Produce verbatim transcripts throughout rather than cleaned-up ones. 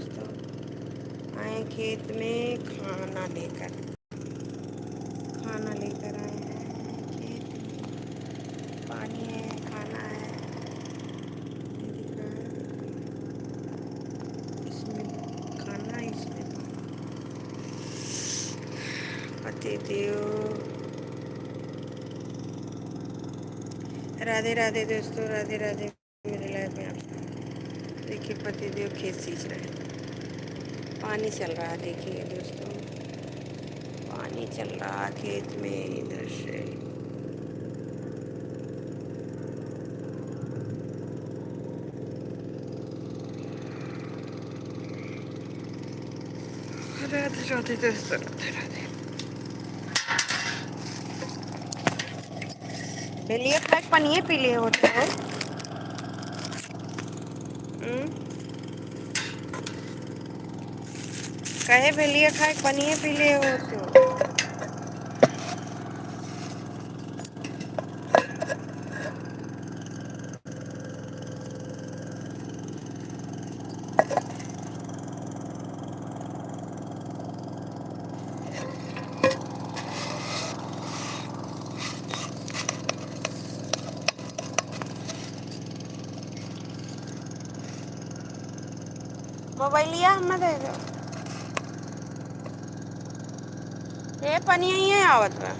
दोस्तों, आए खेत में खाना लेकर, खाना लेकर आए हैं खेत में। पानी है, खाना है, ये दिख रहा है, इसमें खाना है, इसमें पानी। पति देव, राधे राधे दोस्तों, राधे राधे। मेरे लाइफ में आप देखिए, पतिदेव खेत सींच रहे हैं, पानी चल रहा है। देखिए दोस्तों, पानी चल रहा है खेत में इधर से। राधे राधे दोस्तों, राधे राधे। भेलिया खाए के पनिये पी लिए होते हो। हम्म? कहे भेलिया खाए के पनिये पी लिए होते हो। मोबाइलिया हमें दे दो। ये पनिया ही आवत बा।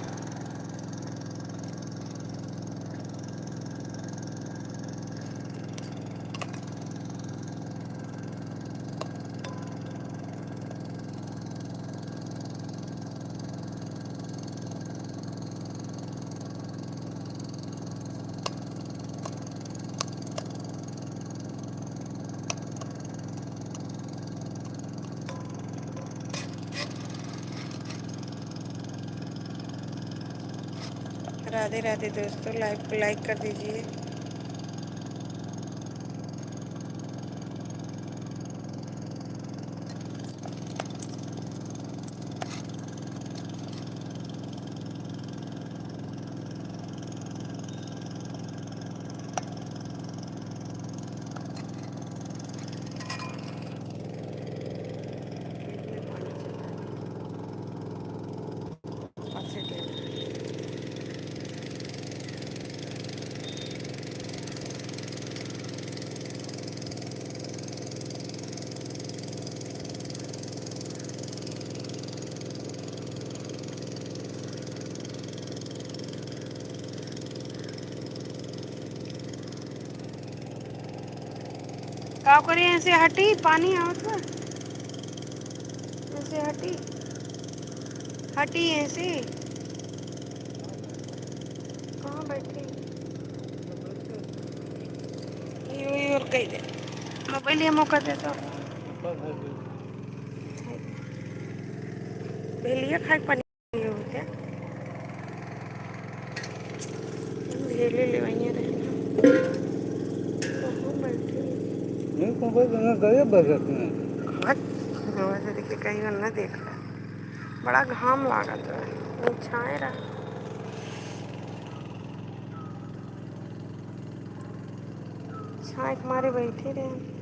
राधे राधे दोस्तों, लाइव को लाइक कर दीजिए। का करी, ऐसे हटी, पानी आवत बा, ऐसे हटी, हटी ऐसे। कहाँ बैठी? यो, यो, और कह दे। मोबाइल ये मौका दे तो। भेलिया खाए के पनिया होते। भेली लेवाइए रहे। कहाँ बैठी? नहीं, तो बस इन्हें गए बजट में। हट। वैसे देखिए, कहीं और ना देख रहा। बड़ा घाम लागत रहा। छाए रहा। छाँय के मारे बैठे रहे।